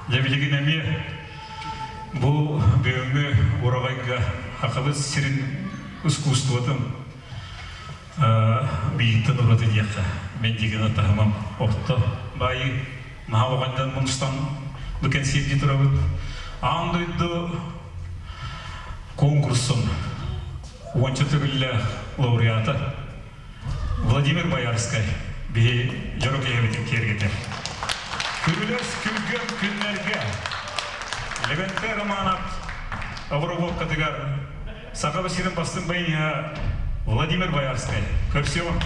Дьэ билигин эмиэ бу бүгүҥҥү ураҕайга Хахабыт сирин искусствотын бииртэн ураты диэххэ мен дигина таһымам орто баайы наһаа оҕонньон мунустан бу кэнсиэрдии турабыт. Аан дойду конкурсун уонча төгүллээх лауреата Владимир Боярскай биһи дьоро киһибитин киэргэтэр. Күрүлэс күргөм күннэргэ Левенте Романов обработкатыгар Саха сирин бастыҥ баяниһа Владимир Боярскай. Көрсүөҕүҥ!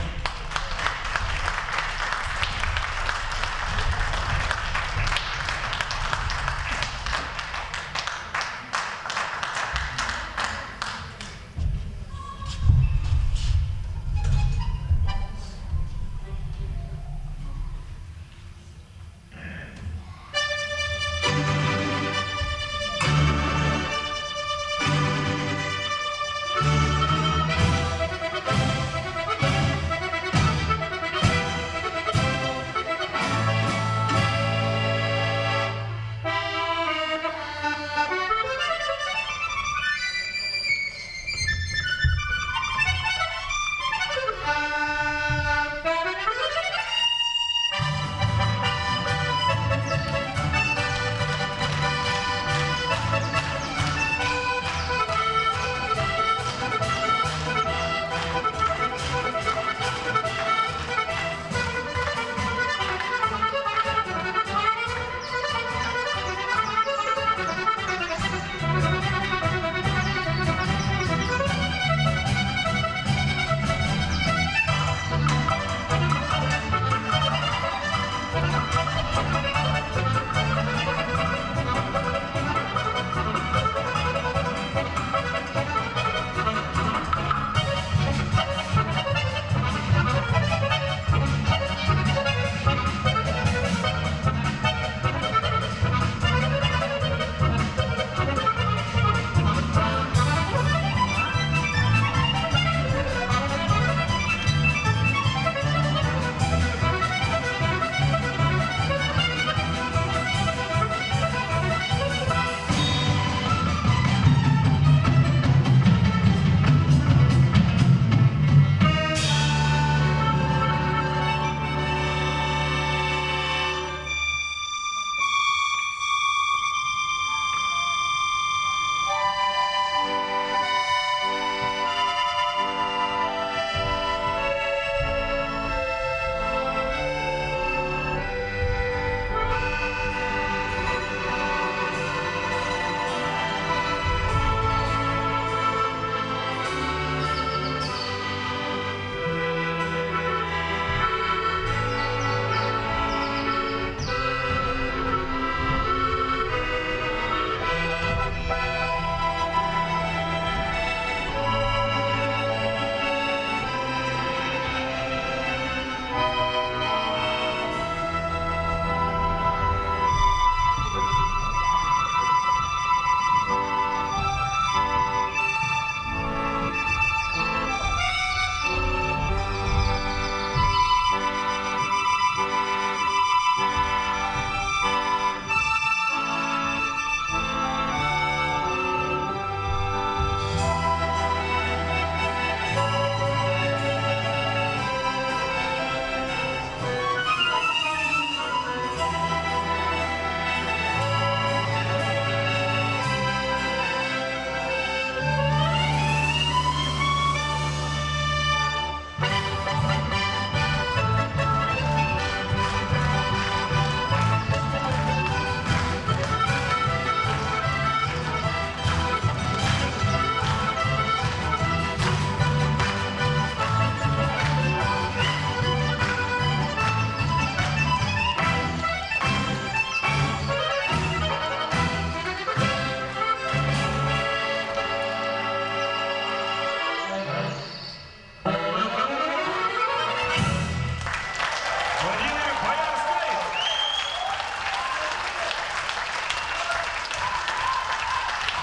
Владимир Боярскай!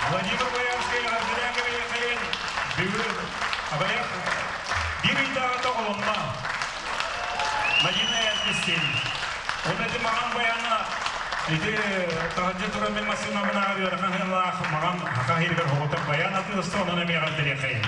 Владимир Боярскай эҕэрдэлээн кэбиһиэххэйин бүгүн аҕыйах биир ыйдааҕыта оҕолонно. Мадина Эркистин. Ол эти маҕан баяна. Ити таһырдьа туран мин массыынабын ааҕар ыарахан сыаналаах маҕан хаха иһигэр оҕотох баян атыыласта, онон эмиэ эҕэрдэлиэххэйин.